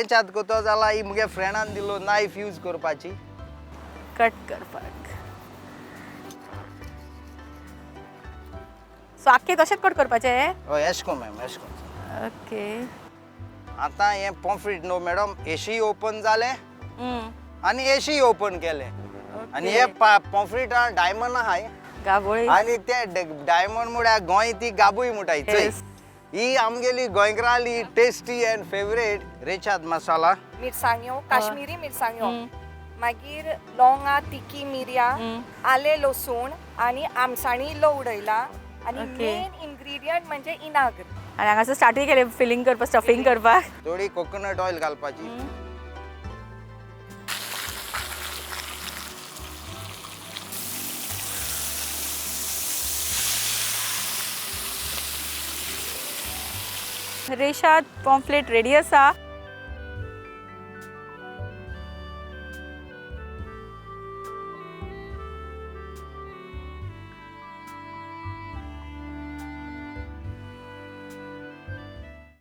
रेशाद करतो जाल्यार ही मुगे फ्रेंडान दिलो नायफ यूज करपाची. कट करपाक. सो आख्खे तशेंच कट करपाचे? हय, एश कोन मॅम, एश कोन. ओके. आतां हें पॉम्फ्रेट न्हू मॅडम, एशी ओपन जालें आनी एशी ओपन केलें आनी हे पॉम्फ्रेटा डायमंड आहाय. गाबोळी. आनी ते डायमंड म्हळ्यार गोंय ती गाबूय म्हणटाय चोय. ही आमगेली गोंयकाराली टेस्टी अँड फेवरेट रेशाद मसाला. मिरसांग्यो, काश्मीरी मिरसांग्यो, मागीर लवंगां, तिखी मिरयां, आलें, लसूण आनी आमसाणी इल्लो उडयला आनी मेन इन्ग्रिडियंट म्हणजे इनाग्र. आनी हांगासर स्टार्टूय केलें फिलिंग करपाक, स्टफिंग करपाक. थोडी कोकोनट ऑयल घालपाची. रेशाद पॉम्फ्लेट रेडी आसा.